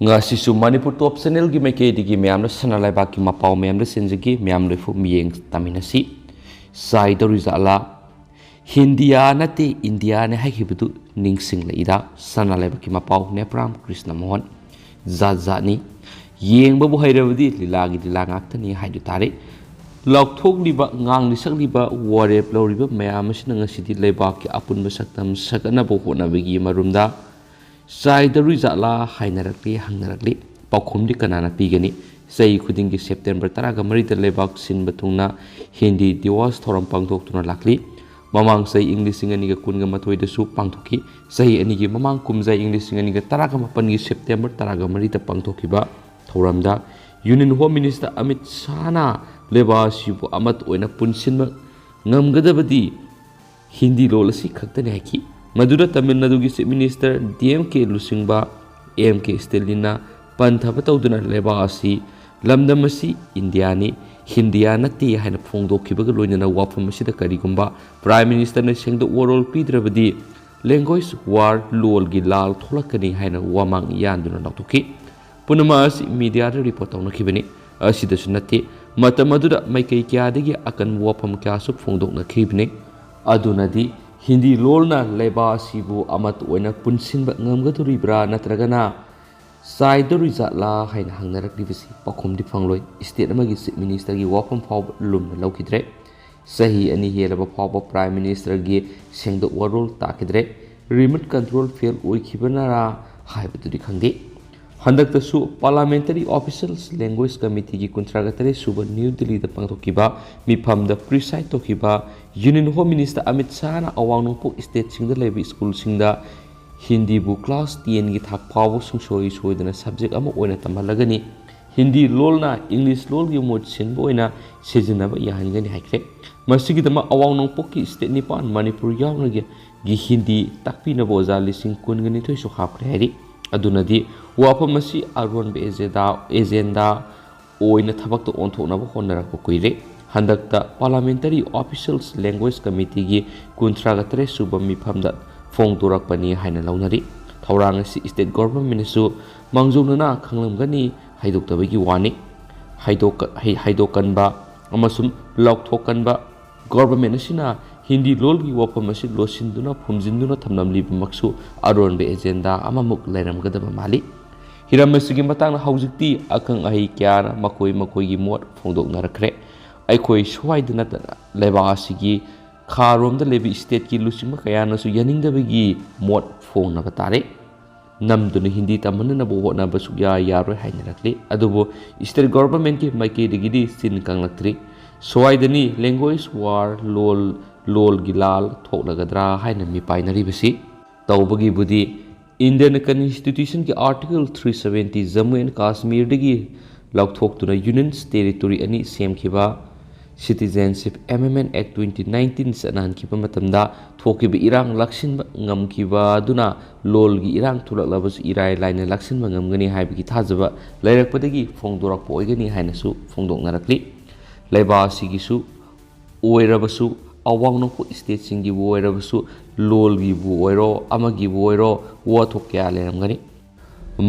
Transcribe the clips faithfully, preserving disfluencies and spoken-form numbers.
ꯉꯁꯤꯁꯨ ꯃꯅꯤꯄꯨꯔ ꯇꯣꯞ ꯆꯦꯅꯦꯜꯒꯤ ꯃꯥꯏꯀꯩꯗꯒꯤ ꯃꯌꯥꯝꯅ ꯁꯅꯥ ꯂꯩꯕꯥꯛꯀꯤ ꯃꯄꯥꯎ ꯃꯌꯥꯝꯗ ꯁꯤꯟꯖꯒꯦ꯫ ꯃꯌꯥꯝ ꯂꯣꯏꯐꯨ ꯃꯤꯠꯌꯦꯡ ꯇꯝꯃꯤꯟꯅꯁꯤ꯫ ꯆꯥꯏꯗꯧꯔꯤꯖꯥꯠꯂꯥ? ꯍꯤꯟꯗꯤꯌꯥ ꯅꯠꯇꯦ, ꯏꯟꯗꯤꯌꯥꯅꯦ ꯍꯥꯏꯈꯤꯕꯗꯨ ꯅꯤꯡꯁꯤꯡꯂꯛꯏꯗ꯫ ꯁꯅꯥ ꯂꯩꯕꯥꯛꯀꯤ ꯃꯄꯥꯎ, ꯅꯦꯄ꯭ꯔꯥꯝ ꯀ꯭ꯔꯤꯁꯅ ꯃꯣꯍꯟ꯫ ꯖꯥꯠ ꯖꯥꯠꯅꯤ꯫ ꯌꯦꯡꯕꯕꯨ ꯍꯩꯔꯕꯗꯤ ꯂꯤꯂꯥꯒꯤ ꯂꯤꯂꯥ ꯉꯥꯛꯇꯅꯤ ꯍꯥꯏꯗꯨ ꯇꯥꯔꯦ꯫ ꯂꯥꯎꯊꯣꯛꯂꯤꯕ, ꯉꯥꯡꯂꯤ ꯁꯛꯂꯤꯕ, ꯋꯥꯔꯦꯞ ꯂꯧꯔꯤꯕ ꯃꯌꯥꯝ ꯑꯁꯤꯅ ꯉꯁꯤꯗꯤ ꯂꯩꯕꯥꯛꯀꯤ ꯑꯄꯨꯟꯕ ꯁꯛꯇꯝ ꯁꯥꯒꯠꯅꯕ ꯍꯣꯠꯅꯕꯒꯤ ꯃꯔꯨꯝꯗ ꯆꯥꯏꯗꯧꯔꯤꯖꯥꯠꯂꯥ ꯍꯥꯏꯅꯔꯛꯂꯤ, ꯍꯪꯅꯔꯛꯂꯤ꯫ ꯄꯥꯎꯈꯨꯝꯗꯤ ꯀꯅꯥꯅ ꯄꯤꯒꯅꯤ? ꯆꯍꯤ ꯈꯨꯗꯤꯡꯒꯤ ꯁꯦꯞꯇꯦꯝꯕꯔ ꯇꯔꯥꯒ ꯃꯔꯤꯗ ꯂꯩꯕꯥꯛ ꯁꯤꯟꯕ ꯊꯨꯡꯅ ꯍꯤꯟꯗꯤ ꯗꯤꯋꯥꯁ ꯊꯧꯔꯝ ꯄꯥꯡꯊꯣꯛꯇꯨꯅ ꯂꯥꯛꯂꯤ꯫ ꯃꯃꯥꯡ ꯆꯍꯤ ꯏꯪ ꯂꯤꯁꯤꯡ ꯑꯅꯤꯒ ꯀꯨꯟꯒ ꯃꯥꯊꯣꯏꯗꯁꯨ ꯄꯥꯡꯊꯣꯛꯈꯤ꯫ ꯆꯍꯤ ꯑꯅꯤꯒꯤ ꯃꯃꯥꯡ ꯀꯨꯝꯖꯥ ꯏꯪ ꯂꯤꯁꯤꯡ ꯑꯅꯤꯒ ꯇꯔꯥꯒ ꯃꯥꯄꯟꯒꯤ ꯁꯦꯞꯇꯦꯝꯕꯔ ꯇꯔꯥꯒ ꯃꯔꯤꯗ ꯄꯥꯡꯊꯣꯛꯈꯤꯕ ꯊꯧꯔꯝꯗ Union Home Minister ꯑꯃꯤꯠ ꯁꯥꯍꯅ ꯂꯩꯕꯥꯛ ꯑꯁꯤꯕꯨ ꯑꯃꯠꯇ ꯑꯣꯏꯅ ꯄꯨꯟꯁꯤꯟꯕ ꯉꯝꯒꯗꯕꯗꯤ ꯍꯤꯟꯗꯤ ꯂꯣꯜ ꯑꯁꯤ ꯈꯛꯇꯅꯤ ꯍꯥꯏꯈꯤ꯫ ꯃꯗꯨꯗ ꯇꯥꯃꯤꯜ ꯅꯥꯗꯨꯒꯤ Chief Minister ꯗꯤ ꯑꯦꯝ ꯀꯦ ꯂꯨꯆꯤꯡꯕ ꯑꯦꯝ ꯀꯦ ꯁ꯭ꯇꯦꯂꯤꯟꯅ ꯄꯟꯊꯕ ꯇꯧꯗꯨꯅ ꯂꯩꯕꯥꯛ ꯑꯁꯤ, ꯂꯝꯗꯝ ꯑꯁꯤ ꯏꯟꯗꯤꯌꯥꯅꯤ, ꯍꯤꯟꯗꯤꯌꯥ ꯅꯠꯇꯦ ꯍꯥꯏꯅ ꯐꯣꯡꯗꯣꯛꯈꯤꯕꯒ ꯂꯣꯏꯅꯅ ꯋꯥꯐꯝ ꯑꯁꯤꯗ ꯀꯔꯤꯒꯨꯝꯕ Prime Ministerꯅ ꯁꯦꯡꯗꯣꯛ ꯋꯥꯔꯣꯜ ꯄꯤꯗ꯭ꯔꯕꯗꯤ language war, ꯂꯣꯜꯒꯤ ꯂꯥꯜ ꯊꯣꯛꯂꯛꯀꯅꯤ ꯍꯥꯏꯅ ꯋꯥꯃꯥꯡ ꯌꯥꯟꯗꯨꯅ ꯂꯥꯎꯊꯣꯛꯈꯤ꯫ ꯄꯨꯝꯅꯃꯛ ꯑꯁꯤ ꯃꯤꯗꯤꯌꯥꯗ ꯔꯤꯄꯣꯔꯠ ꯇꯧꯅꯈꯤꯕꯅꯤ꯫ ꯑꯁꯤꯗꯁꯨ ꯅꯠꯇꯦ, ꯃꯇꯝ ꯑꯗꯨꯗ ꯃꯥꯏꯀꯩ ꯀꯌꯥꯗꯒꯤ ꯑꯀꯟꯕ ꯋꯥꯐꯝ ꯀꯌꯥꯁꯨ ꯐꯣꯡꯗꯣꯛꯅꯈꯤꯕꯅꯤ꯫ ꯑꯗꯨꯅꯗꯤ ꯍꯤꯟꯗꯤ ꯂꯣꯜꯅ ꯂꯩꯕꯥꯛ ꯑꯁꯤꯕꯨ ꯑꯃꯠꯇ ꯑꯣꯏꯅ ꯄꯨꯟꯁꯤꯟꯕ ꯉꯝꯒꯗꯧꯔꯤꯕ꯭ꯔꯥ, ꯅꯠꯇ꯭ꯔꯒꯅ ꯆꯥꯏꯗꯧꯔꯤꯖꯥꯠꯂꯥ ꯍꯥꯏꯅ ꯍꯪꯅꯔꯛꯂꯤꯕꯁꯤ ꯄꯥꯎꯈꯨꯝꯗꯤ ꯐꯪꯂꯣꯏ꯫ State ꯑꯃꯒꯤ Chief Ministerꯒꯤ ꯋꯥꯐꯝ ꯐꯥꯎꯕ ꯂꯨꯝꯅ ꯂꯧꯈꯤꯗ꯭ꯔꯦ꯫ ꯆꯍꯤ ꯑꯅꯤ ꯍꯦꯜꯂꯕ ꯐꯥꯎꯕ Prime Ministerꯒꯤ ꯁꯦꯡꯗꯣꯛ ꯋꯥꯔꯣꯜ ꯇꯥꯈꯤꯗ꯭ꯔꯦ꯫ Remote control fail ꯑꯣꯏꯈꯤꯕꯅꯔꯥ ꯍꯥꯏꯕꯗꯨꯗꯤ ꯈꯪꯗꯦ꯫ ꯍꯟꯗꯛꯇꯁꯨ Parliamentary Officials Language Committeeꯒꯤ ꯀꯨꯟꯊ꯭ꯔꯥꯒ ꯇꯔꯦꯠ ꯁꯨꯕ ꯅ꯭ꯌꯨ ꯗꯤꯜꯂꯤꯗ ꯄꯥꯡꯊꯣꯛꯈꯤꯕ ꯃꯤꯐꯝꯗ preside ꯇꯧꯈꯤꯕ Union Home Minister ꯑꯃꯤꯠ ꯁꯥꯍꯅ ꯑꯋꯥꯡ ꯅꯣꯡꯄꯣꯛ stateꯁꯤꯡꯗ ꯂꯩꯕ ꯁ꯭ꯀꯨꯜꯁꯤꯡꯗ ꯍꯤꯟꯗꯤꯕꯨ class tenꯒꯤ ꯊꯥꯛ ꯐꯥꯎꯕ ꯁꯨꯡꯁꯣꯏ ꯁꯣꯏꯗꯅ subject ꯑꯃ ꯑꯣꯏꯅ ꯇꯝꯍꯜꯂꯒꯅꯤ꯫ ꯍꯤꯟꯗꯤ ꯂꯣꯜꯅ English ꯂꯣꯜꯒꯤ ꯃꯍꯨꯠ ꯁꯤꯟꯕ ꯑꯣꯏꯅ ꯁꯤꯖꯤꯟꯅꯕ ꯌꯥꯍꯟꯒꯅꯤ ꯍꯥꯏꯈ꯭ꯔꯦ꯫ ꯃꯁꯤꯒꯤꯗꯃꯛ ꯑꯋꯥꯡ ꯅꯣꯡꯄꯣꯛꯀꯤ state ꯅꯤꯄꯥꯟ, ꯃꯅꯤꯄꯨꯔ ꯌꯥꯎꯅꯒꯤ ꯍꯤꯟꯗꯤ ꯇꯥꯛꯄꯤꯅꯕ ꯑꯣꯖꯥ ꯂꯤꯁꯤꯡ ꯀꯨꯟꯒ ꯅꯤꯊꯣꯏꯁꯨ ꯍꯥꯞꯈ꯭ꯔꯦ ꯍꯥꯏꯔꯤ꯫ ꯑꯗꯨꯅꯗꯤ ꯋꯥꯐꯝ ꯑꯁꯤ ꯑꯔꯣꯟꯕ agenda, agenda ꯑꯣꯏꯅ ꯊꯕꯛꯇ ꯑꯣꯟꯊꯣꯛꯅꯕ ꯍꯣꯠꯅꯔꯛꯄ ꯀꯨꯏꯔꯦ꯫ ꯍꯟꯗꯛꯇ Parliamentary Officials Language Committeeꯒꯤ ꯀꯨꯟꯊ꯭ꯔꯥꯒ ꯇꯔꯦꯠ ꯁꯨꯕ ꯃꯤꯐꯝꯗ ꯐꯣꯡꯗꯣꯔꯛꯄꯅꯤ ꯍꯥꯏꯅ ꯂꯧꯅꯔꯤ꯫ ꯊꯧꯔꯥꯡ ꯑꯁꯤ state governmentꯅꯁꯨ ꯃꯥꯡꯖꯧꯅꯅ ꯈꯪꯂꯝꯒꯅꯤ ꯍꯥꯏꯗꯣꯛꯇꯕꯒꯤ ꯋꯥꯅꯤ꯫ ꯍꯥꯏꯗꯣꯛ-, ꯍꯩ-, ꯍꯥꯏꯗꯣꯛꯀꯟꯕ ꯑꯃꯁꯨꯡ ꯂꯥꯎꯊꯣꯛꯀꯟꯕ government ꯑꯁꯤꯅ ꯍꯤꯟꯗꯤ ꯂꯣꯜꯒꯤ ꯋꯥꯐꯝ ꯑꯁꯤ ꯂꯣꯠꯁꯤꯟꯗꯨꯅ ꯐꯨꯝꯖꯤꯟꯗꯨꯅ ꯊꯝꯂꯝꯂꯤꯕꯃꯛꯁꯨ ꯑꯔꯣꯟꯕ agenda ꯑꯃꯃꯨꯛ ꯂꯩꯔꯝꯒꯗꯕ ꯃꯥꯜꯂꯤ꯫ ꯍꯤꯔꯝ ꯑꯁꯤꯒꯤ ꯃꯇꯥꯡꯗ ꯍꯧꯖꯤꯛꯇꯤ ꯑꯈꯪ ꯑꯍꯩ ꯀꯌꯥꯅ ꯃꯈꯣꯏ ꯃꯈꯣꯏꯒꯤ ꯃꯣꯠ ꯐꯣꯡꯗꯣꯛꯅꯔꯛꯈ꯭ꯔꯦ꯫ ꯑꯩꯈꯣꯏ ꯁ꯭ꯋꯥꯏꯗ ꯅꯠꯇꯅ ꯂꯩꯕꯥꯛ ꯑꯁꯤꯒꯤ ꯈꯥꯔꯣꯝꯗ ꯂꯩꯕ stateꯀꯤ ꯂꯨꯆꯤꯡꯕ ꯀꯌꯥꯅꯁꯨ ꯌꯥꯅꯤꯡꯗꯕꯒꯤ ꯃꯣꯠ ꯐꯣꯡꯅꯕ ꯇꯥꯔꯦ꯫ ꯅꯝꯗꯨꯅ ꯍꯤꯟꯗꯤ ꯇꯝꯍꯟꯅꯅꯕ ꯍꯣꯠꯅꯕ ꯁꯨꯛꯌꯥ ꯌꯥꯔꯣꯏ ꯍꯥꯏꯅꯔꯛꯂꯤ꯫ ꯑꯗꯨꯕꯨ state governmentꯀꯤ ꯃꯥꯏꯀꯩꯗꯒꯤꯗꯤ ꯆꯤꯟ ꯀꯪꯂꯛꯇ꯭ꯔꯤ꯫ ꯁ꯭ꯋꯥꯏꯗꯅꯤ language war, ꯂꯣꯜ, ꯂꯣꯜꯒꯤ ꯂꯥꯜ ꯊꯣꯛꯂꯒꯗ꯭ꯔꯥ ꯍꯥꯏꯅ ꯃꯤꯄꯥꯏꯅꯔꯤꯕꯁꯤ꯫ ꯇꯧꯕꯒꯤꯕꯨꯗꯤ Indian Constitutionꯒꯤ Article three seventy Jammu and Kashmirꯗꯒꯤ ꯂꯧꯊꯣꯛꯇꯨꯅ Union Territory ꯑꯅꯤ ꯁꯦꯝꯈꯤꯕ, Citizenship Amendment Act twenty nineteen ꯆꯠꯅꯍꯟꯈꯤꯕ ꯃꯇꯝꯗ ꯊꯣꯛꯈꯤꯕ ꯏꯔꯥꯡ ꯂꯥꯛꯁꯤꯟꯕ ꯉꯝꯈꯤꯕ ꯑꯗꯨꯅ ꯂꯣꯜꯒꯤ ꯏꯔꯥꯡ ꯊꯣꯛꯂꯛꯂꯕꯁꯨ ꯏꯔꯥꯏ ꯂꯥꯏꯅ ꯂꯥꯛꯁꯤꯟꯕ ꯉꯝꯒꯅꯤ ꯍꯥꯏꯕꯒꯤ ꯊꯥꯖꯕ ꯂꯩꯔꯛꯄꯗꯒꯤ ꯐꯣꯡꯗꯣꯔꯛꯄ ꯑꯣꯏꯒꯅꯤ ꯍꯥꯏꯅꯁꯨ ꯐꯣꯡꯗꯣꯛꯅꯔꯛꯂꯤ꯫ ꯂꯩꯕꯥꯛ ꯑꯁꯤꯒꯤꯁꯨ ꯑꯣꯏꯔꯕꯁꯨ ꯑꯋꯥꯡ ꯅꯣꯡꯄꯣꯛ stateꯁꯤꯡꯒꯤꯕꯨ ꯑꯣꯏꯔꯕꯁꯨ ꯂꯣꯜꯒꯤꯕꯨ ꯑꯣꯏꯔꯣ ꯑꯃꯒꯤꯕꯨ ꯑꯣꯏꯔꯣ ꯋꯥꯊꯣꯛ ꯀꯌꯥ ꯂꯩꯔꯝꯒꯅꯤ꯫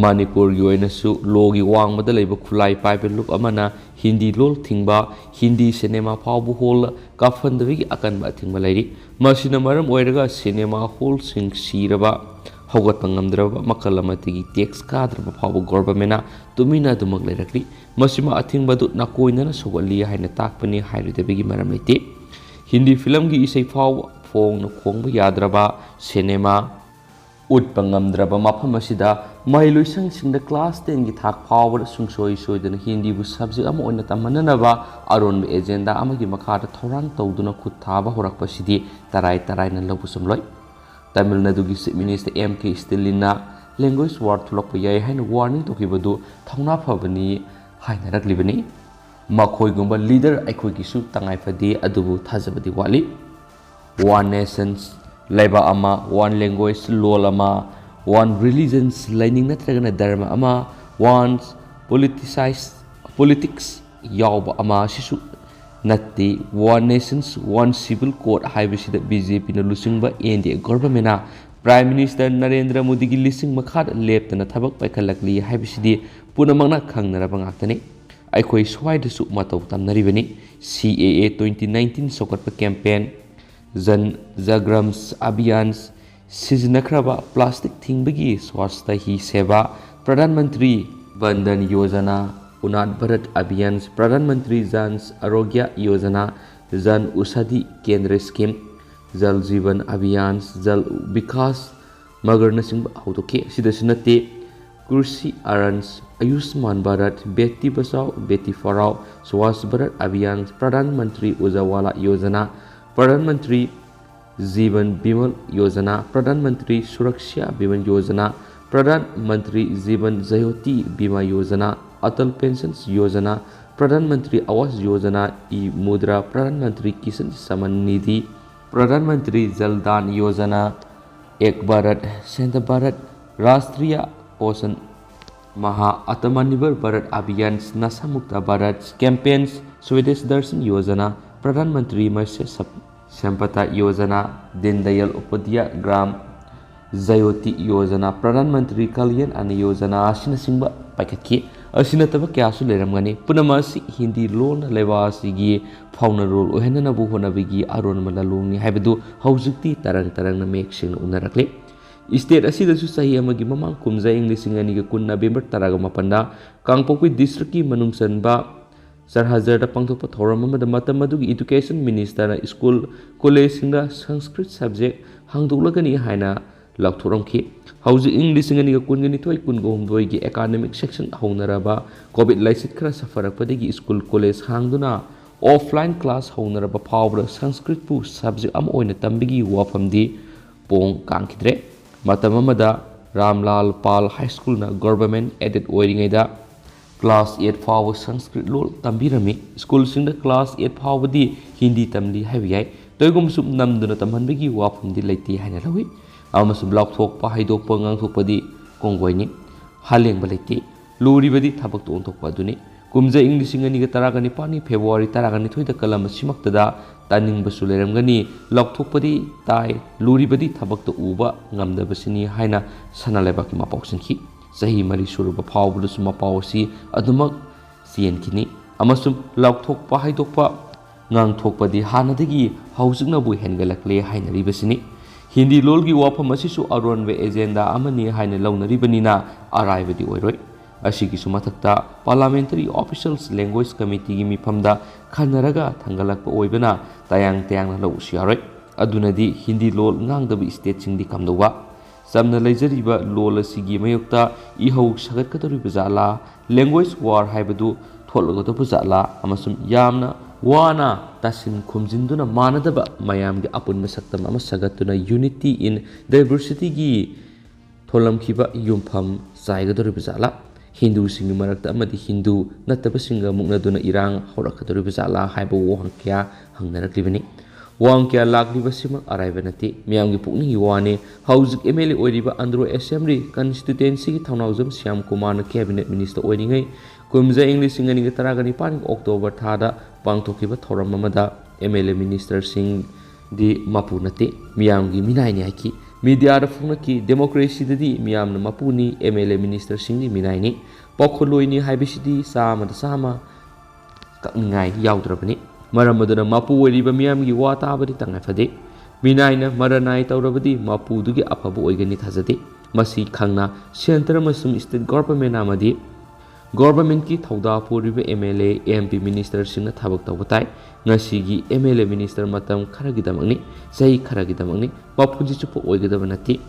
ꯃꯅꯤꯄꯨꯔꯒꯤ ꯑꯣꯏꯅꯁꯨ ꯂꯣꯒꯤ ꯋꯥꯡꯃꯗ ꯂꯩꯕ ꯈꯨꯠꯂꯥꯏ ꯄꯥꯏꯕ ꯂꯨꯞ ꯑꯃꯅ ꯍꯤꯟꯗꯤ ꯂꯣꯜ ꯊꯤꯡꯕ, ꯍꯤꯟꯗꯤ cinema ꯐꯥꯎꯕ hall ꯀꯥꯞꯍꯟꯗꯕꯒꯤ ꯑꯀꯟꯕ ꯑꯊꯤꯡꯕ ꯂꯩꯔꯤ꯫ ꯃꯁꯤꯅ ꯃꯔꯝ ꯑꯣꯏꯔꯒ cinema hallꯁꯤꯡ ꯁꯤꯔꯕ, ꯍꯧꯒꯠꯄ ꯉꯝꯗ꯭ꯔꯕ, ꯃꯈꯜ ꯑꯃꯠꯇꯒꯤ tax ꯀꯥꯗ꯭ꯔꯕ ꯐꯥꯎꯕ governmentꯅ ꯇꯨꯃꯤꯟꯅ ꯑꯗꯨꯃꯛ ꯂꯩꯔꯛꯂꯤ꯫ ꯃꯁꯤꯃ ꯑꯊꯤꯡꯕꯗꯨ ꯅꯥꯀꯣꯏꯅꯅ ꯁꯧꯒꯠꯂꯤ ꯍꯥꯏꯅ ꯇꯥꯛꯄꯅꯤ ꯍꯥꯏꯔꯣꯏꯗꯕꯒꯤ ꯃꯔꯝ ꯂꯩꯇꯦ꯫ ꯍꯤꯟꯗꯤ filmꯒꯤ ꯏꯁꯩ ꯐꯥꯎꯕ ꯐꯣꯡꯅ ꯈꯣꯡꯕ ꯌꯥꯗ꯭ꯔꯕ, cinema ꯎꯠꯄ ꯉꯝꯗ꯭ꯔꯕ ꯃꯐꯝ ꯑꯁꯤꯗ ꯃꯍꯩꯂꯣꯏꯁꯪꯁꯤꯡꯗ class tenꯒꯤ ꯊꯥꯛ ꯐꯥꯎꯕꯗ ꯁꯨꯡꯁꯣꯏ ꯁꯣꯏꯗꯅ ꯍꯤꯟꯗꯤꯕꯨ subject ꯑꯃ ꯑꯣꯏꯅ ꯇꯝꯍꯟꯅꯅꯕ ꯑꯔꯣꯟꯕ agenda ꯑꯃꯒꯤ ꯃꯈꯥꯗ ꯊꯧꯔꯥꯡ ꯇꯧꯗꯨꯅ ꯈꯨꯠ ꯊꯥꯕ ꯍꯧꯔꯛꯄꯁꯤꯗꯤ ꯇꯔꯥꯏ ꯇꯔꯥꯏꯅ ꯂꯧꯕ ꯆꯨꯝꯂꯣꯏ꯫ ꯇꯥꯃꯤꯜ ꯅꯥꯗꯨꯒꯤ Chief Minister M K Stallinꯅ language war ꯊꯣꯛꯂꯛꯄ ꯌꯥꯏ ꯍꯥꯏꯅ warning ꯇꯧꯈꯤꯕꯗꯨ ꯊꯧꯅꯥ ꯐꯕꯅꯤ ꯍꯥꯏꯅꯔꯛꯂꯤꯕꯅꯤ꯫ ꯃꯈꯣꯏꯒꯨꯝꯕ leader ꯑꯩꯈꯣꯏꯒꯤꯁꯨ ꯇꯉꯥꯏ ꯐꯗꯦ, ꯑꯗꯨꯕꯨ ꯊꯥꯖꯕꯗꯤ ꯋꯥꯠꯂꯤ꯫ One nations, ꯂꯩꯕꯥꯛ ꯑꯃ, one language, ꯂꯣꯜ ꯑꯃ, one religions, ꯂꯥꯏꯅꯤꯡ ꯅꯠꯇ꯭ꯔꯒꯅ ꯙꯔꯃ ꯑꯃ, one politicize, politics ꯌꯥꯎꯕ ꯑꯃ ꯑꯁꯤꯁꯨ ꯅꯠꯇꯦ꯫ One nations, one civil code ꯍꯥꯏꯕꯁꯤꯗ BJPꯅ ꯂꯨꯆꯤꯡꯕ NDA governmentꯅ Prime Minister ꯅꯔꯦꯟꯗ꯭ꯔ ꯃꯣꯗꯤꯒꯤ ꯂꯤꯁꯤꯡ ꯃꯈꯥꯗ ꯂꯦꯞꯇꯅ ꯊꯕꯛ ꯄꯥꯏꯈꯠꯂꯛꯂꯤ ꯍꯥꯏꯕꯁꯤꯗꯤ ꯄꯨꯝꯅꯃꯛꯅ ꯈꯪꯅꯔꯕ ꯉꯥꯛꯇꯅꯤ꯫ ꯑꯩꯈꯣꯏ ꯁ꯭ꯋꯥꯏꯗꯁꯨ ꯃꯇꯧ ꯇꯝꯅꯔꯤꯕꯅꯤ꯫ C A A twenty nineteen ꯆꯥꯎꯈꯠꯄ campaign, ꯖꯟ ꯖꯒ꯭ꯔꯝꯁ ꯑꯚꯤꯌꯥꯟ, ꯁꯤꯖꯤꯟꯅꯈ꯭ꯔꯕ plastic ꯊꯤꯡꯕꯒꯤ ꯁ꯭ꯋꯥꯁꯊ ꯍꯤ ꯁꯦꯕꯥ, ꯄ꯭ꯔꯙꯥꯟ ꯃꯟꯇ꯭ꯔꯤ ꯚꯟꯗꯟ ꯌꯣꯖꯅꯥ, ꯎꯅꯥꯠ ꯚꯥꯔꯠ ꯑꯚꯤꯌꯥꯟ, ꯄ꯭ꯔꯙꯥꯟ ꯃꯟꯇ꯭ꯔꯤ ꯖꯟ ꯑꯔꯣꯒ꯭ꯌ ꯌꯣꯖꯅꯥ, ꯖꯟ ꯎꯁꯥꯙꯤ ꯀꯦꯟꯗ꯭ꯔ scheme, ꯖꯜ ꯖꯤꯕꯟ ꯑꯚꯤꯌꯥꯟ, ꯖꯜ ꯕꯤꯀꯥꯁ ꯃꯒꯔꯅꯆꯤꯡꯕ ꯍꯧꯗꯣꯛꯈꯤ꯫ ꯑꯁꯤꯗꯁꯨ ꯅꯠꯇꯦ, ꯀ꯭ꯔꯤꯁꯤ ꯑꯔꯟꯁ, ꯑꯌꯨꯁꯃꯥꯟ ꯚꯥꯔꯠ, ꯕꯦꯇꯤ ꯕꯆꯥꯎ ꯕꯦꯇꯤ ꯄꯔꯥꯎ, ꯁ꯭ꯋꯥꯁ ꯚꯥꯔꯠ ꯑꯚꯤꯌꯥꯟ, ꯄ꯭ꯔꯙꯥꯟ ꯃꯟꯇ꯭ꯔꯤ ꯎꯖꯥꯋꯥꯂꯥ ꯌꯣꯖꯅꯥ, ꯄ꯭ꯔꯙꯥꯟ ꯃꯟꯇ꯭ꯔꯤ ꯖꯤꯕꯟ ꯕꯤꯃꯜ ꯌꯣꯖꯅꯥ, ꯄ꯭ꯔꯙꯥꯟ ꯃꯟꯇ꯭ꯔꯤ ꯁꯨꯔꯛꯁ꯭ꯌꯥ ꯕꯤꯃꯜ ꯌꯣꯖꯅꯥ, ꯄ꯭ꯔꯙꯥꯟ ꯃꯟꯇ꯭ꯔꯤ ꯖꯤꯕꯟ ꯖꯌꯣꯇꯤ ꯕꯤꯃꯥ ꯌꯣꯖꯅꯥ, ꯑꯇꯜ ꯄꯦꯟꯁꯟ ꯌꯣꯖꯅꯥ, ꯄ꯭ꯔꯙꯥꯟ ꯃꯟꯇ꯭ꯔꯤ ꯑꯋꯥꯁ ꯌꯣꯖꯅꯥ, ꯏ ꯃꯨꯗ꯭ꯔꯥ, ꯄ꯭ꯔꯙꯥꯟ ꯃꯟꯇ꯭ꯔꯤ ꯀꯤꯁꯟ ꯁꯃꯟ ꯅꯤꯙꯤ, ꯄ꯭ꯔꯙꯥꯟ ꯃꯟꯇ꯭ꯔꯤ ꯖꯜ ꯗꯥꯟ ꯌꯣꯖꯅꯥ, ꯑꯦꯛ ꯚꯥꯔꯠ ꯁ꯭ꯔꯦꯁꯊ ꯚꯥꯔꯠ, ꯔꯥꯁꯇ꯭ꯔꯤꯌꯥ ꯄꯣꯁꯟ ꯃꯍꯥ, ꯑꯇꯃꯅꯤꯔꯚꯔ ꯚꯥꯔꯠ ꯑꯚꯤꯌꯥꯟ, ꯅꯁꯥ ꯃꯨꯛꯇ ꯚꯥꯔꯠ campaign, ꯁ꯭ꯋꯗꯦꯁ ꯗꯔꯁꯟ ꯌꯣꯖꯅꯥ, ꯄ꯭ꯔꯙꯥꯟ ꯃꯟꯇ꯭ꯔꯤ ꯃꯠꯁ꯭ꯌ ꯁꯝ-, ꯁꯝꯄꯗꯥ ꯌꯣꯖꯅꯥ, ꯗꯤꯟ ꯗꯌꯥꯜ ꯎꯄꯥꯙ꯭ꯌꯥꯌ ꯒ꯭ꯔꯥꯝ ꯖꯌꯣꯇꯤ ꯌꯣꯖꯅꯥ, ꯄ꯭ꯔꯙꯥꯟ ꯃꯟꯇ꯭ꯔꯤ ꯀꯜꯌꯥꯟ ꯑꯟꯅ ꯌꯣꯖꯅꯥ ꯑꯁꯤꯅꯆꯤꯡꯕ ꯄꯥꯏꯈꯠꯈꯤ꯫ ꯑꯁꯤ ꯅꯠꯇꯕ ꯀꯌꯥꯁꯨ ꯂꯩꯔꯝꯒꯅꯤ꯫ ꯄꯨꯝꯅꯃꯛ ꯑꯁꯤ ꯍꯤꯟꯗꯤ ꯂꯣꯟꯅ ꯂꯩꯕꯥꯛ ꯑꯁꯤꯒꯤ ꯐꯥꯎꯅꯔꯣꯜ ꯑꯣꯏꯍꯟꯅꯅꯕ ꯍꯣꯠꯅꯕꯒꯤ ꯑꯔꯣꯟꯕ ꯂꯥꯂꯣꯡꯅꯤ ꯍꯥꯏꯕꯗꯨ ꯍꯧꯖꯤꯛꯇꯤ ꯇꯔꯪ ꯇꯔꯪꯅ ꯃꯌꯦꯛ ꯁꯦꯡꯅ ꯎꯅꯔꯛꯂꯦ꯫ State ꯑꯁꯤꯗꯁꯨ ꯆꯍꯤ ꯑꯃꯒꯤ ꯃꯃꯥꯡ ꯀꯨꯝꯖꯥ ꯏꯪ ꯂꯤꯁꯤꯡ ꯑꯅꯤꯒ ꯀꯨꯟ November ꯇꯔꯥꯒ ꯃꯥꯄꯟꯗ ꯀꯥꯡꯄꯣꯛꯄꯤ district ꯀꯤ ꯃꯅꯨꯡ ꯆꯟꯕ ꯆꯔꯍꯖꯔꯗ ꯄꯥꯡꯊꯣꯛꯄ ꯊꯧꯔꯝ ꯑꯃꯗ ꯃꯇꯝ ꯑꯗꯨꯒꯤ education minister ꯅ school, college ꯁꯤꯡꯗ Sanskrit subject ꯍꯥꯡꯗꯣꯛꯂꯒꯅꯤ ꯍꯥꯏꯅ ꯂꯥꯎꯊꯣꯛꯂꯝꯈꯤ꯫ ꯍꯧꯖꯤꯛ ꯏꯪ ꯂꯤꯁꯤꯡ ꯑꯅꯤꯒ ꯀꯨꯟꯒ ꯅꯤꯊꯣꯏ ꯀꯨꯟꯒ ꯍꯨꯝꯗꯣꯏꯒꯤ academic session ꯍꯧꯅꯔꯕ, COVID ꯂꯥꯏꯆꯠ ꯈꯔ ꯁꯥꯐꯔꯛꯄꯗꯒꯤ school, college ꯍꯥꯡꯗꯨꯅ offline class ꯍꯧꯅꯔꯕ ꯐꯥꯎꯕꯗ Sanskrit ꯄꯨ subject ꯑꯃ ꯑꯣꯏꯅ ꯇꯝꯕꯒꯤ ꯋꯥꯐꯝꯗꯤ ꯄꯣꯡ ꯀꯥꯡꯈꯤꯗ꯭ꯔꯦ꯫ ꯃꯇꯝ ꯑꯃꯗ ꯔꯥꯝꯂꯥꯜ ꯄꯥꯜ High School ꯅ government aided ꯑꯣꯏꯔꯤꯉꯩꯗ class eight ꯐꯥꯎꯕ Sanskrit ꯂꯣꯜ ꯇꯝꯕꯤꯔꯝꯃꯤ꯫ School ꯁꯤꯡꯗ class eight ꯐꯥꯎꯕꯗꯤ ꯍꯤꯟꯗꯤ ꯇꯝꯂꯤ ꯍꯥꯏꯕ ꯌꯥꯏ꯫ ꯇꯧꯏꯒꯨꯝꯕꯁꯨ ꯅꯝꯗꯨꯅ ꯇꯝꯍꯟꯕꯒꯤ ꯋꯥꯐꯝꯗꯤ ꯂꯩꯇꯦ ꯍꯥꯏꯅ ꯂꯧꯏ꯫ ꯑꯃꯁꯨꯡ ꯂꯥꯎꯊꯣꯛꯄ, ꯍꯥꯏꯗꯣꯛꯄ, ꯉꯥꯡꯊꯣꯛꯄꯗꯤ ꯀꯣꯡꯒꯣꯏꯅꯤ꯫ ꯍꯥꯂꯦꯡꯕ ꯂꯩꯇꯦ꯫ ꯂꯨꯔꯤꯕꯗꯤ ꯊꯕꯛꯇ ꯑꯣꯟꯊꯣꯛꯄ ꯑꯗꯨꯅꯤ꯫ ꯀꯨꯝꯖꯥ ꯏꯪ ꯂꯤꯁꯤꯡ ꯑꯅꯤꯒ ꯇꯔꯥꯒ ꯅꯤꯄꯥꯟꯒꯤ ꯐꯦꯕ꯭ꯔꯨꯋꯥꯔꯤ ꯇꯔꯥꯒ ꯅꯤꯊꯣꯏꯗ ꯀꯂꯝ ꯑꯁꯤꯃꯛꯇꯗ ꯇꯥꯅꯤꯡꯕꯁꯨ ꯂꯩꯔꯝꯒꯅꯤ, ꯂꯥꯎꯊꯣꯛꯄꯗꯤ ꯇꯥꯏ, ꯂꯨꯔꯤꯕꯗꯤ ꯊꯕꯛꯇ ꯎꯕ ꯉꯝꯗꯕꯁꯤꯅꯤ ꯍꯥꯏꯅ ꯁꯅꯥ ꯂꯩꯕꯥꯛꯀꯤ ꯃꯄꯥꯎ ꯆꯦꯟꯈꯤ꯫ ꯆꯍꯤ ꯃꯔꯤ ꯁꯨꯔꯕ ꯐꯥꯎꯕꯗꯁꯨ ꯃꯄꯥꯎ ꯑꯁꯤ ꯑꯗꯨꯃꯛ ꯆꯦꯟꯈꯤꯅꯤ ꯑꯃꯁꯨꯡ ꯂꯥꯎꯊꯣꯛꯄ ꯍꯥꯏꯗꯣꯛꯄ ꯉꯥꯡꯊꯣꯛꯄꯗꯤ ꯍꯥꯟꯅꯗꯒꯤ ꯍꯧꯖꯤꯛꯅꯕꯨ ꯍꯦꯟꯒꯠꯂꯛꯂꯦ ꯍꯥꯏꯅꯔꯤꯕꯁꯤꯅꯤ꯫ ꯍꯤꯟꯗꯤ ꯂꯣꯜꯒꯤ ꯋꯥꯐꯝ ꯑꯁꯤꯁꯨ ꯑꯔꯣꯟꯕ ꯑꯦꯖꯦꯟꯗꯥ ꯑꯃꯅꯤ ꯍꯥꯏꯅ ꯂꯧꯅꯔꯤꯕꯅꯤꯅ ꯑꯔꯥꯏꯕꯗꯤ ꯑꯣꯏꯔꯣꯏ꯫ ꯑꯁꯤꯒꯤꯁꯨ ꯃꯊꯛꯇ Parliamentary Officials Language Committeeꯒꯤ ꯃꯤꯐꯝꯗ ꯈꯟꯅꯔꯒ ꯊꯥꯡꯒꯠꯂꯛꯄ ꯑꯣꯏꯕꯅ ꯇꯌꯥꯡ ꯇꯌꯥꯡꯅ ꯂꯧꯕꯁꯨ ꯌꯥꯔꯣꯏ꯫ ꯑꯗꯨꯅꯗꯤ ꯍꯤꯟꯗꯤ ꯂꯣꯜ ꯉꯥꯡꯗꯕ stateꯁꯤꯡꯗꯤ ꯀꯝꯗꯧꯕ? ꯆꯝꯅ ꯂꯩꯖꯔꯤꯕ ꯂꯣꯜ ꯑꯁꯤꯒꯤ ꯃꯥꯌꯣꯛꯇ ꯏꯍꯧ ꯁꯥꯒꯠꯀꯗꯧꯔꯤꯕ ꯖꯥꯠꯂꯥ? Language war ꯍꯥꯏꯕꯗꯨ ꯊꯣꯛꯂꯒꯗꯧꯕ ꯖꯥꯠꯂꯥ? ꯑꯃꯁꯨꯡ ꯌꯥꯝꯅ ꯋꯥꯅ ꯇꯥꯁꯤꯟ ꯈꯨꯝꯖꯤꯟꯗꯨꯅ ꯃꯥꯟꯅꯗꯕ ꯃꯌꯥꯝꯒꯤ ꯑꯄꯨꯟꯕ ꯁꯛꯇꯝ ꯑꯃ ꯁꯥꯒꯠꯇꯨꯅ Unity in Diversityꯒꯤ ꯊꯣꯜꯂꯝꯈꯤꯕ ꯌꯨꯝꯐꯝ ꯆꯥꯏꯒꯗꯧꯔꯤꯕ ꯖꯥꯠꯂꯥ? ꯍꯤꯟꯗꯨꯁꯤꯡꯒꯤ ꯃꯔꯛꯇ ꯑꯃꯗꯤ ꯍꯤꯟꯗꯨ ꯅꯠꯇꯕꯁꯤꯡꯒ ꯃꯨꯛꯅꯗꯨꯅ ꯏꯔꯥꯡ ꯍꯧꯔꯛꯀꯗꯧꯔꯤꯕ ꯖꯥꯠꯂꯥ ꯍꯥꯏꯕ ꯋꯥꯍꯪ ꯀꯌꯥ ꯍꯪꯅꯔꯛꯂꯤꯕꯅꯤ꯫ ꯋꯥꯍꯪ ꯀꯌꯥ ꯂꯥꯛꯂꯤꯕꯁꯤꯃꯛ ꯑꯔꯥꯏꯕ ꯅꯠꯇꯦ꯫ ꯃꯤꯌꯥꯝꯒꯤ ꯄꯨꯛꯅꯤꯡꯒꯤ ꯋꯥꯅꯤ꯫ ꯍꯧꯖꯤꯛ MLA ꯑꯣꯏꯔꯤꯕ ꯑꯟꯗ꯭ꯔꯣ Assembly Constituencyꯒꯤ ꯊꯧꯅꯥꯎꯖꯝ ꯁ꯭ꯌꯥꯝ ꯀꯨꯃꯥꯔꯅ Cabinet Minister ꯑꯣꯏꯔꯤꯉꯩ ꯀꯨꯝꯖꯥ ꯏꯪ ꯂꯤꯁꯤꯡ ꯑꯅꯤꯒ ꯇꯔꯥꯒ ꯅꯤꯄꯥꯟꯒꯤ October ꯊꯥꯗ ꯄꯥꯡꯊꯣꯛꯈꯤꯕ ꯊꯧꯔꯝ ꯑꯃꯗ MLA ministerꯁꯤꯡꯗꯤ ꯃꯄꯨ ꯅꯠꯇꯦ, ꯃꯤꯌꯥꯝꯒꯤ ꯃꯤꯅꯥꯏꯅꯤ ꯍꯥꯏꯈꯤ꯫ Mediaꯗ ꯐꯣꯡꯅꯈꯤ, democracyꯗꯗꯤ ꯃꯤꯌꯥꯝꯅ ꯃꯄꯨꯅꯤ, MLA ministerꯁꯤꯡꯗꯤ ꯃꯤꯅꯥꯏꯅꯤ꯫ ꯄꯥꯎꯈꯣꯜꯂꯣꯏꯅꯤ ꯍꯥꯏꯕꯁꯤꯗꯤ ꯆꯥꯝꯃꯗ ꯆꯥꯝꯃ ꯀꯛꯅꯤꯡꯉꯥꯏ ꯌꯥꯎꯗ꯭ꯔꯕꯅꯤ꯫ ꯃꯔꯝ ꯑꯗꯨꯅ ꯃꯄꯨ ꯑꯣꯏꯔꯤꯕ ꯃꯤꯌꯥꯝꯒꯤ ꯋꯥ ꯇꯥꯕꯗꯤ ꯇꯉꯥꯏ ꯐꯗꯦ꯫ ꯃꯤꯅꯥꯏꯅ ꯃꯔꯅꯥꯏ ꯇꯧꯔꯕꯗꯤ ꯃꯄꯨꯗꯨꯒꯤ ꯑꯐꯕ ꯑꯣꯏꯒꯅꯤ ꯊꯥꯖꯗꯦ꯫ ꯃꯁꯤ ꯈꯪꯅ centre ꯑꯃꯁꯨꯡ state government ꯑꯃꯗꯤ governmentꯀꯤ ꯊꯧꯗꯥ ꯄꯨꯔꯤꯕ MLA, MP ministerꯁꯤꯡꯅ ꯊꯕꯛ ꯇꯧꯕ ꯇꯥꯏ꯫ ꯉꯁꯤꯒꯤ MLA minister ꯃꯇꯝ ꯈꯔꯒꯤꯗꯃꯛꯅꯤ, ꯆꯍꯤ ꯈꯔꯒꯤꯗꯃꯛꯅꯤ, ꯃꯄꯨꯟꯁꯤ ꯆꯨꯞꯄ ꯑꯣꯏꯒꯗꯕ ꯅꯠꯇꯦ꯫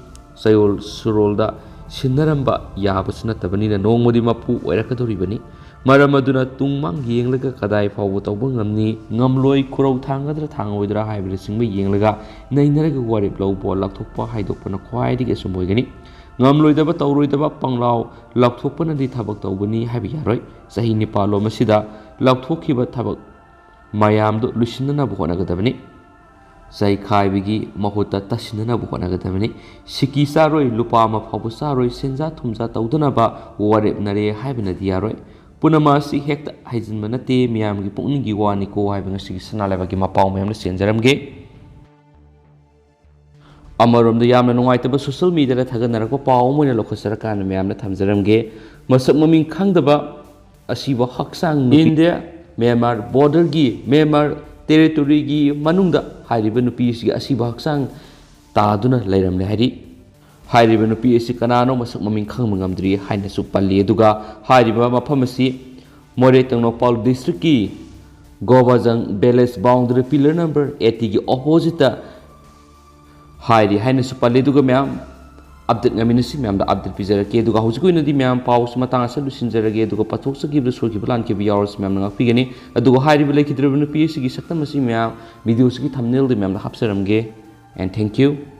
ꯆꯌꯣꯜ ꯁꯨꯔꯣꯜꯗ ꯁꯤꯟꯅꯔꯝꯕ ꯌꯥꯕꯁꯨ ꯅꯠꯇꯕꯅꯤꯅ ꯅꯣꯡꯃꯗꯤ ꯃꯄꯨ ꯑꯣꯏꯔꯛꯀꯗꯧꯔꯤꯕꯅꯤ꯫ ꯃꯔꯝ ꯑꯗꯨꯅ ꯇꯨꯡ ꯃꯥꯡ ꯌꯦꯡꯂꯒ ꯀꯗꯥꯏ ꯐꯥꯎꯕ ꯇꯧꯕ ꯉꯝꯅꯤ, ꯉꯝꯂꯣꯏ, ꯈꯨꯔꯧ ꯊꯥꯡꯒꯗ꯭ꯔꯥ ꯊꯥꯡꯉꯣꯏꯗ꯭ꯔꯥ ꯍꯥꯏꯕꯅꯆꯤꯡꯕ ꯌꯦꯡꯂꯒ ꯅꯩꯅꯔꯒ ꯋꯥꯔꯦꯞ ꯂꯧꯕ, ꯂꯥꯎꯊꯣꯛꯄ, ꯍꯥꯏꯗꯣꯛꯄꯅ ꯈ꯭ꯋꯥꯏꯗꯒꯤ ꯑꯆꯨꯝꯕ ꯑꯣꯏꯒꯅꯤ꯫ ꯉꯝꯂꯣꯏꯗꯕ, ꯇꯧꯔꯣꯏꯗꯕ ꯄꯪꯂꯥꯎ ꯂꯥꯎꯊꯣꯛꯄꯅꯗꯤ ꯊꯕꯛ ꯇꯧꯕꯅꯤ ꯍꯥꯏꯕ ꯌꯥꯔꯣꯏ꯫ ꯆꯍꯤ ꯅꯤꯄꯥꯜꯂꯣꯝ ꯑꯁꯤꯗ ꯂꯥꯎꯊꯣꯛꯈꯤꯕ ꯊꯕꯛ ꯃꯌꯥꯝꯗꯨ ꯂꯣꯏꯁꯤꯟꯅꯅꯕ ꯍꯣꯠꯅꯒꯗꯕꯅꯤ꯫ ꯆꯩꯈꯥꯏꯕꯒꯤ ꯃꯍꯨꯠꯇ ꯇꯥꯁꯤꯟꯅꯅꯕ ꯍꯣꯠꯅꯒꯗꯕꯅꯤ꯫ ꯁꯤꯀꯤ ꯆꯥꯔꯣꯏ, ꯂꯨꯄꯥ ꯑꯃ ꯐꯥꯎꯕ ꯆꯥꯔꯣꯏ, ꯁꯦꯟꯖꯥ ꯊꯨꯝꯖꯥ ꯇꯧꯗꯅꯕ ꯋꯥꯔꯦꯞꯅꯔꯦ ꯍꯥꯏꯕꯅꯗꯤ ꯌꯥꯔꯣꯏ꯫ ꯄꯨꯝꯅꯃꯛ ꯑꯁꯤ ꯍꯦꯛꯇ ꯍꯩꯖꯤꯟꯕ ꯅꯠꯇꯦ, ꯃꯤꯌꯥꯝꯒꯤ ꯄꯨꯛꯅꯤꯡꯒꯤ ꯋꯥꯅꯤꯀꯣ ꯍꯥꯏꯕ ꯉꯁꯤꯒꯤ ꯁꯅꯥ ꯂꯩꯕꯥꯛꯀꯤ ꯃꯄꯥꯎ ꯃꯌꯥꯝꯅ ꯆꯦꯟꯖꯔꯝꯒꯦ꯫ ꯑꯃꯔꯣꯝꯗ ꯌꯥꯝꯅ ꯅꯨꯡꯉꯥꯏꯇꯕ social mediaꯗ ꯊꯥꯒꯠꯅꯔꯛꯄ ꯄꯥꯎ ꯑꯃ ꯑꯣꯏꯅ ꯂꯧꯈꯠꯆꯔꯀꯥꯟꯗ ꯃꯌꯥꯝꯅ ꯊꯝꯖꯔꯝꯒꯦ꯫ ꯃꯁꯛ ꯃꯃꯤꯡ ꯈꯪꯗꯕ ꯑꯁꯤꯕ ꯍꯛꯆꯥꯡ ꯅꯨꯄꯤ ꯏꯟꯗꯤꯌꯥ ꯃ꯭ꯌꯥꯟꯃꯥꯔ borderꯒꯤ, ꯃ꯭ꯌꯥꯟꯃꯥꯔ territoryꯒꯤ ꯃꯅꯨꯡꯗ ꯍꯥꯏꯔꯤꯕ ꯅꯨꯄꯤ ꯑꯁꯤꯒꯤ ꯑꯁꯤꯕ ꯍꯛꯆꯥꯡ ꯇꯥꯗꯨꯅ ꯂꯩꯔꯝꯂꯦ ꯍꯥꯏꯔꯤ꯫ ꯍꯥꯏꯔꯤꯕ ꯅꯨꯄꯤ ꯑꯁꯤ ꯀꯅꯥꯅꯣ ꯃꯁꯛ ꯃꯃꯤꯡ ꯈꯪꯕ ꯉꯝꯗ꯭ꯔꯤ ꯍꯥꯏꯅꯁꯨ ꯄꯜꯂꯤ꯫ ꯑꯗꯨꯒ ꯍꯥꯏꯔꯤꯕ ꯃꯐꯝ ꯑꯁꯤ ꯃꯣꯔꯦ Tengnoupal districtꯀꯤ ꯒꯣꯕꯥꯖꯪ village boundary pillar number eightyꯒꯤ oppositeꯇ ꯍꯥꯏꯔꯤ ꯍꯥꯏꯅꯁꯨ ꯄꯜꯂꯤ꯫ ꯑꯗꯨꯒ ꯃꯌꯥꯝ update ꯉꯝꯃꯤꯟꯅꯁꯤ, ꯃꯌꯥꯝꯗ update ꯄꯤꯖꯔꯛꯀꯦ꯫ ꯑꯗꯨꯒ ꯍꯧꯖꯤꯛꯀꯤ ꯑꯣꯏꯅꯗꯤ ꯃꯌꯥꯝ ꯄꯥꯎꯁꯤ ꯃꯇꯥꯡ ꯑꯁꯤꯗ ꯂꯣꯏꯁꯤꯟꯖꯔꯒꯦ꯫ ꯑꯗꯨꯒ ꯄꯥꯊꯣꯛꯆꯈꯤꯕꯗ ꯁꯣꯏꯈꯤꯕ ꯂꯥꯟꯈꯤꯕ ꯌꯥꯎꯔꯁꯨ ꯃꯌꯥꯝꯅ ꯉꯥꯛꯄꯤꯒꯅꯤ꯫ ꯑꯗꯨꯒ ꯍꯥꯏꯔꯤꯕ ꯂꯩꯈꯤꯗ꯭ꯔꯕ ꯅꯨꯄꯤ ꯑꯁꯤꯒꯤ ꯁꯛꯇꯝ ꯑꯁꯤ ꯃꯌꯥꯝ videoꯁꯤꯒꯤ thumbnailꯗ ꯃꯌꯥꯝꯗ ꯍꯥꯞꯆꯔꯝꯒꯦ꯫ And thank you꯫